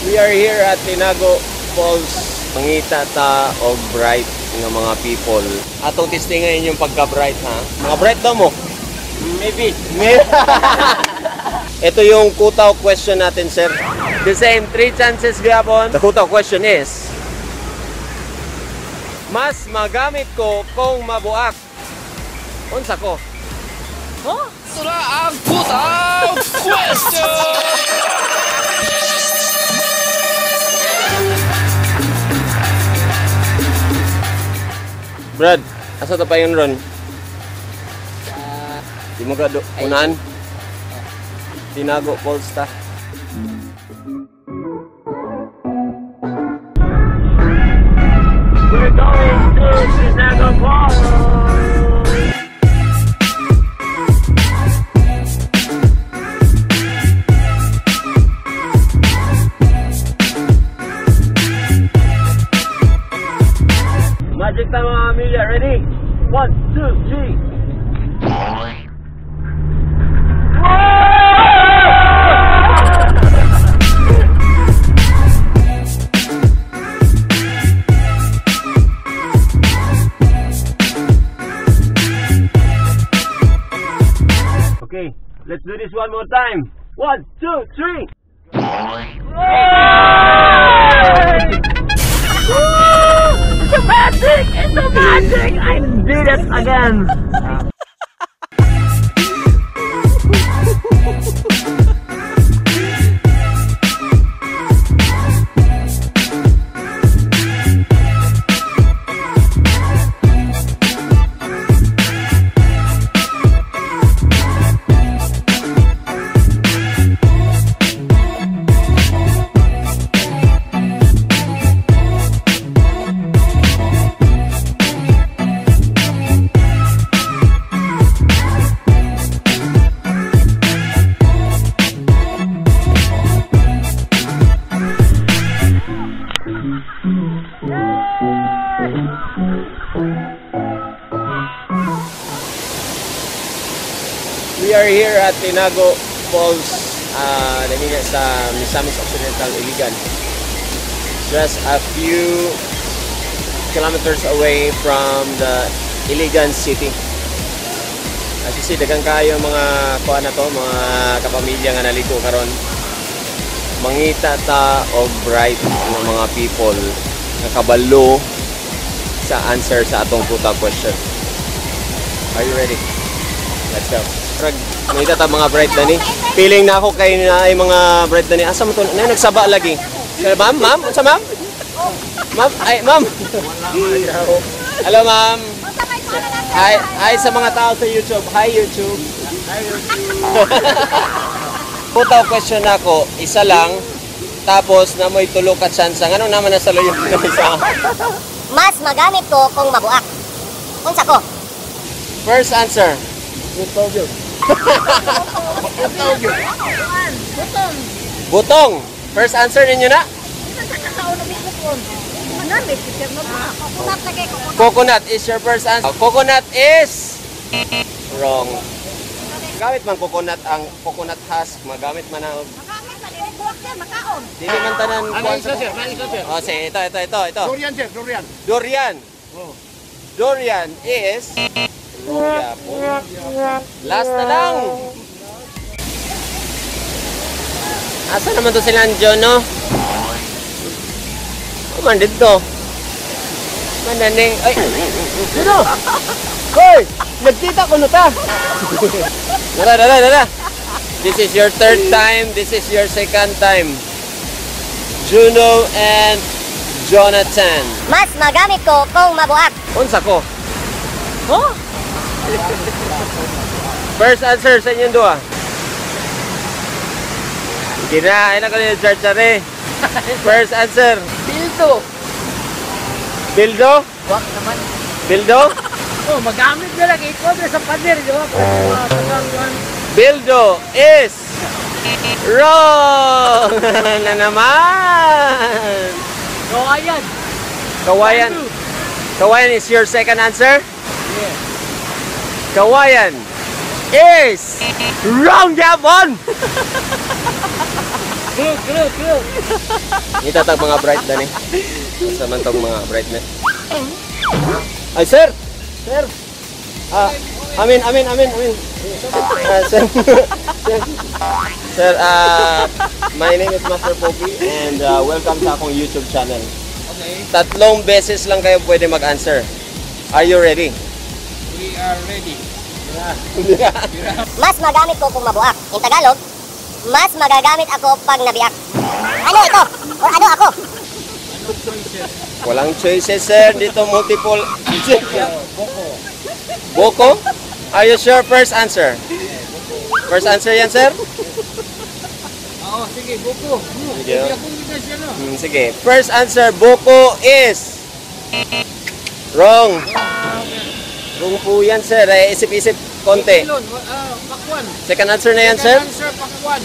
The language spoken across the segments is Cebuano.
We are here at Tinago Falls. Mangita ta og bright nga mga people. Atong testingan inyong pagka-bright, ha. Mga bright daw mo? Maybe. Ito yung kutaw question natin, sir. The same, 3 chances gyapon. The kutaw question is, mas magamit ko kung mabuak. Unsa ko? Huh? Ito na ang Kutaw Question! Brad, asa ta pa yun ron? Di mo ka unahan? Tinago Falls ta. We're going to Tinago Falls! Magic time, mga Amelia. Ready? 1, 2, 3. Okay, let's do this one more time. 1, 2, 3. It's a magic! It's a magic! I did it again! We are here at Tinago Falls, sa Misamis Occidental, Iligan. Just a few kilometers away from the Iligan City. As you see, daghang kayo mga kuan na to, mga kapamilya nga naligo karon. Mangita ta og bright ng mga people nga kabalo sa answer sa atong kuta question. Are you ready? Let's go. Mangita ta mga bright na ni. Feeling na ako kay na ay mga bright na ni. Asa man to? Na nagsaba lagi. Ma'am, ma'am, unsa ma'am? Ma'am, ay ma'am. Hello ma'am. Hi, hi sa mga tao sa YouTube. Hi YouTube. Hi YouTube. Kutaw question nako, isa lang tapos na mo'y tulo ka chance. Ngano naman nasa luyo na isa? Mas magamit ko kung mabuak. Unsa ko? First answer. Butong. Butong. Butong. First answer ninyo na? Coconut is your first answer. Coconut is wrong. Gamit man coconut ang coconut husk, magamit man ang dili man tanan. Ano isa sir? Ano isa sir? Oh, sige, ito. Durian sir, durian. Durian. Oh. Durian is wrong. Last na lang. Asa naman to sila John, no? Oh, man dito. Mananing. Ay. Dito. Hoy, nagkita ko na ta. Dara, dara, dara. This is your third time. This is your second time. Juno and Jonathan. Mas magamit ko kung mabuak. Unsa ko? Huh? First answer sa inyong dua. Hindi na, ayun ako ni Charchare. First answer. Bildo. Bildo? Wak naman. Bildo? Oh, magamit na lang. I-cover sa pader, di ba? Bildo is wrong! Na naman! Kawayan. Kawayan. Kawayan is your second answer? Yeah. Kawayan is wrong, Gabon! Good. Clue, clue. Ngita tag mga bright dani. Sa man tong mga bright na. Ay, sir. Sir. Ah, amin, amin, amin, amin. Ah, sir. Sir. Sir, my name is Master Poppy and welcome sa akong YouTube channel. Okay, Tatlong beses lang kayo pwede mag-answer. Are you ready? We are ready. Mas magamit ko kung mabuak. In Tagalog, mas magagamit ako pag nabiak. Ano ito? Or ano ako? Anong choices? Walang choices, sir. Dito multiple. Boko. Boko? Are you sure? First answer. First answer yan, sir? Oo, sige, boko. Sige. Sige. Akong kita siya, no? Sige. First answer, boko is wrong. Wrong po yan, sir. Eh, isip-isip konti. Ilon, pakwan. Second answer na yan, sir? Second answer, pakwan.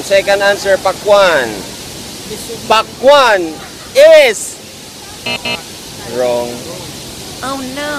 Second answer, pakwan. Pakwan is wrong. Oh no.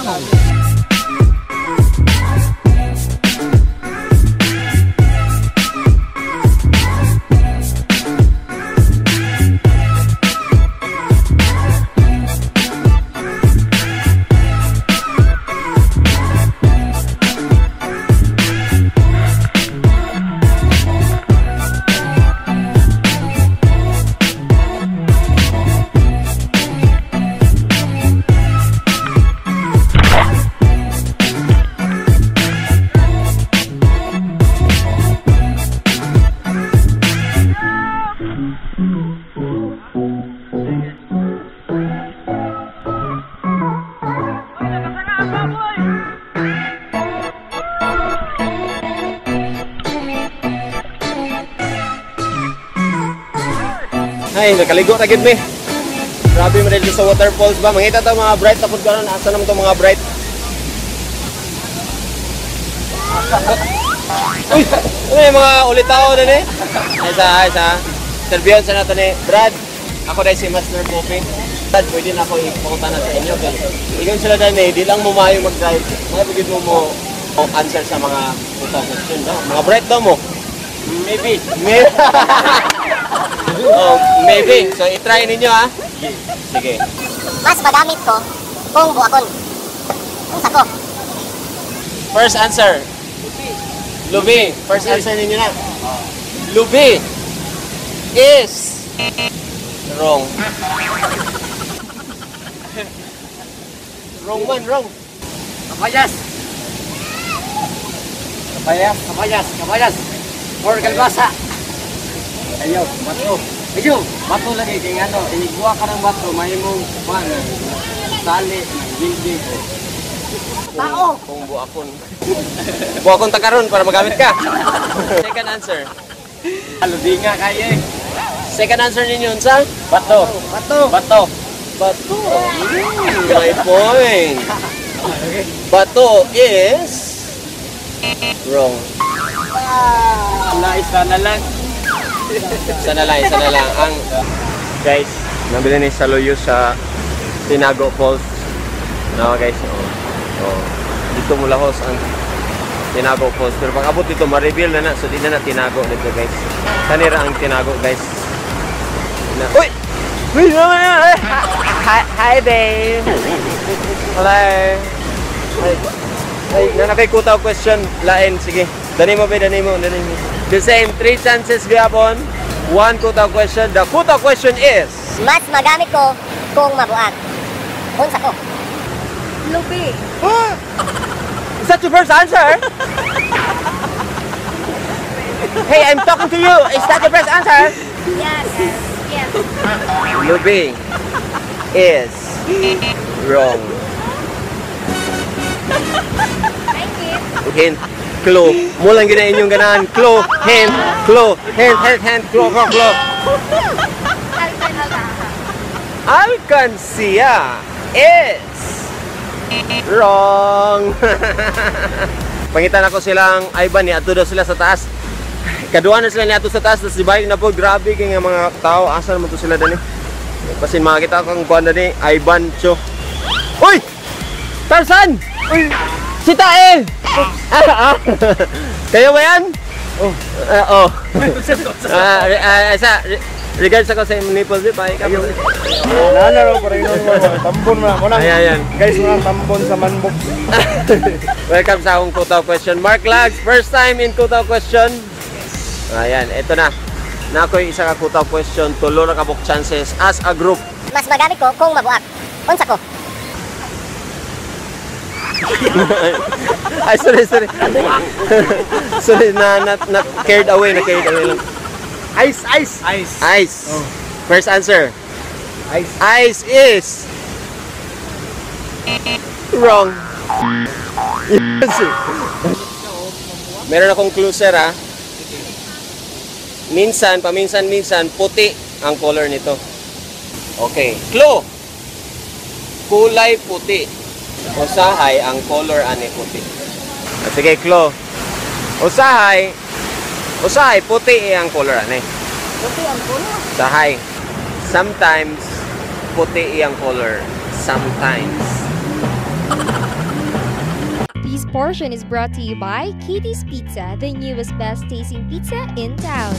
Ay, nakaligo na gid mi. Grabe man dito sa waterfalls ba. Mangita ta mga bright tapos karon, asa naman to mga bright? Uy, ano yung mga ulitao na ni? Ay sa. Interviewon sa nato ni Brad. Ako dahil si Master Poppy. Brad, pwede na ako ipakunta na sa inyo. Kay ingon sila dahil di lang mo maayo mag-drive. Mga pagid mo mo answer sa mga puta question daw. Mga bright daw mo. Maybe. Maybe. Oh, maybe. So, i-try ninyo, ha? Sige. Mas magamit ko kung buakon. Unsa ko? First answer. Lubi. First answer ninyo na. Lubi is wrong. Wrong one, wrong. Kabayas. Kabayas, kabayas, kabayas. Or kalbasa. Ayaw, bato. Ayaw. Bato lagi kay ano, inigwa ka ng bato, mahimong kuan, sali, building. Tao. Kung buakon. Buakon ta karon para magamit ka. Second answer. Aludinga kayo eh. Second answer ninyo unsa? Bato. Bato. Bato. Bato. My point. Bato is wrong. Wala, isa na lang. Isa na lang, isa na lang. Ang guys, nabili ni Saloyo sa Tinago Falls. No, guys, oh. Oh. Dito mula hos ang Tinago Falls. Pero pag abot dito, ma-reveal na na. So, di na na Tinago dito, guys. Kanira ang Tinago, guys. Na. Uy! Uy! Hi, hi, babe! Hello! Ay, ay, nanakay kutaw question. Lain, sige. Dani mo, babe, dani mo, dani mo. The same, 3 chances gyapon. 1 kutaw question. The kutaw question is Mas magamit ko kung mabuak. Unsa ko? Lubi. Is that your first answer? Hey, I'm talking to you. Is that your first answer? Yes. Yes. Lubi is wrong. Thank you. Hint, clue. Mo lang gina inyong ganahan. Clue, hint, clue, hint, hint, hint, clue, clue, clue. Alcancia is wrong. Pangitan ako silang Ivan ni ato daw sila sa taas. Kaduha na sila ni ato sa taas, tapos di balik na po, grabe kay nga mga tao, asa naman to sila dani. Pasin makakita ko ang kuan dani, Ivan Cho. Uy! Tarzan! Uy! Si Tae! Kayo ba yan? Oh. Oh. Isa, regards ako sa imong nipples, di pa. Ikaw. Nana raw para yun mo. Tambon mo na. Ayan, ayan. Guys, mga tambon sa manbox. Welcome sa akong Kutaw Question. Mark Lags, first time in Kutaw Question. Ayan, ito na. Nakoy isa ka Kutaw Question, tulo ra ka book chances as a group. Mas magamit ko kung mabuak. Unsa ko? Ay, sorry, sorry. Sorry, na carried away, na carried away lang. Ice, ice. Ice. Ice. First answer. Ice. Ice is wrong. Yes. Meron akong clue, sir, ha? Minsan, paminsan-minsan, puti ang color nito. Okay. Clue! Kulay puti. Usahay ang color ani puti. Ah, sige, clue. Usahay, usahay, puti ang color ani. Puti ang color. Usahay. Sometimes, puti ang color. Sometimes. This portion is brought to you by Katie's Pizza, the newest best tasting pizza in town.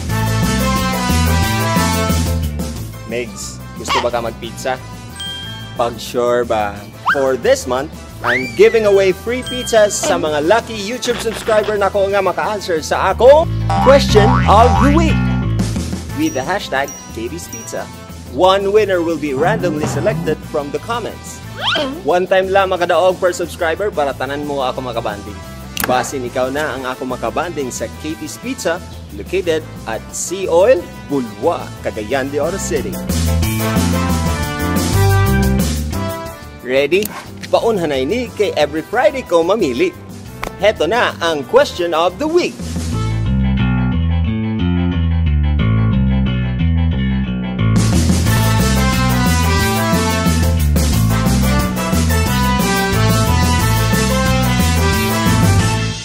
Megs, gusto ba ka mag-pizza? Pag sure ba? For this month, I'm giving away free pizzas sa mga lucky YouTube subscriber nako nga maka-answer sa akong question of the week with the #KatiesPizza. One winner will be randomly selected from the comments. One time lang makadaog per subscriber para tanan mo ako makabanding. Basin ikaw na ang ako makabanding sa Katie's Pizza located at Sea Oil, Bulua, Cagayan de Oro City. Ready? Paunhanay ni kay every Friday ko mamili. Heto na ang question of the week.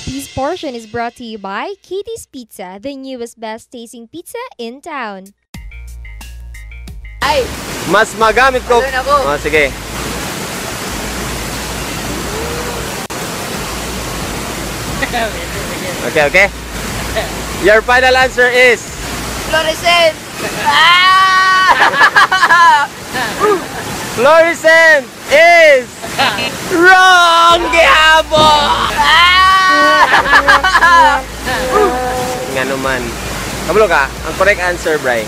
This portion is brought to you by Katie's Pizza, the newest best tasting pizza in town. Ay! Mas magamit ko. Ano na ako? Oh, sige. Okay, okay. Your final answer is Fluorescent! Ah! Fluorescent is wrong, gihapon! Ah! Nga naman. Kabalo ka, ang correct answer, Bray.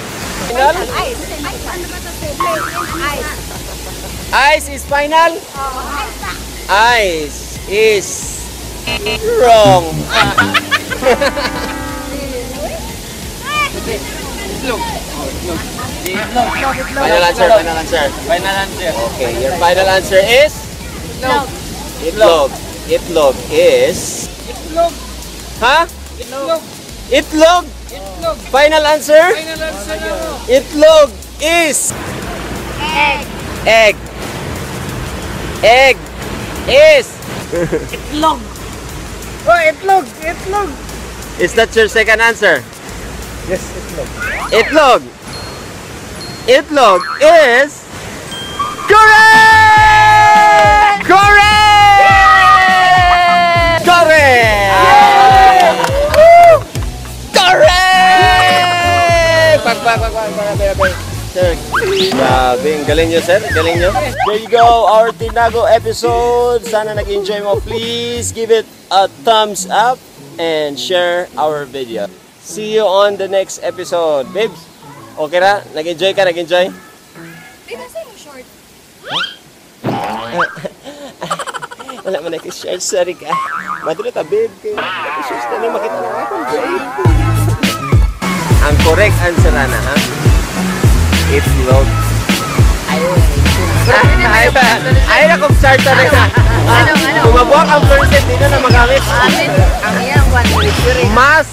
Final? Ice. Ice. Ice is final? Ice is wrong. Itlog. Itlog. Itlog. Final answer, final answer. Final answer. Okay, your final answer is? Itlog. Itlog. Itlog is? Itlog. Ha? Itlog. Itlog? Itlog. Final answer? Final answer na mo. Itlog is? Egg. Egg. Egg is? Itlog. Oh, itlog, itlog. Is that your second answer? Yes, itlog. Itlog. Itlog is correct! Correct! Correct! Woo! Correct! Pak, pak, pak, pak, pak, pak, pak. Sir, grabe, ang galing nyo, sir. Galing nyo. There you go, our Tinago episode. Sana nag-enjoy mo. Please give it a thumbs up and share our video. See you on the next episode. Babes, okay ra? Nag-enjoy ka? Nag-enjoy? Babe, asa yung short? Wala man nag-share. Sorry ka. Madula ta, babe. Kaya nag-share na makita na ako, babe. Ang correct answer na, ha? Itlog. Ay, ay, na kung start na na. Ano, ano? Bumabuak ang fluorescent, di na na magamit. Ang iyang one, Mas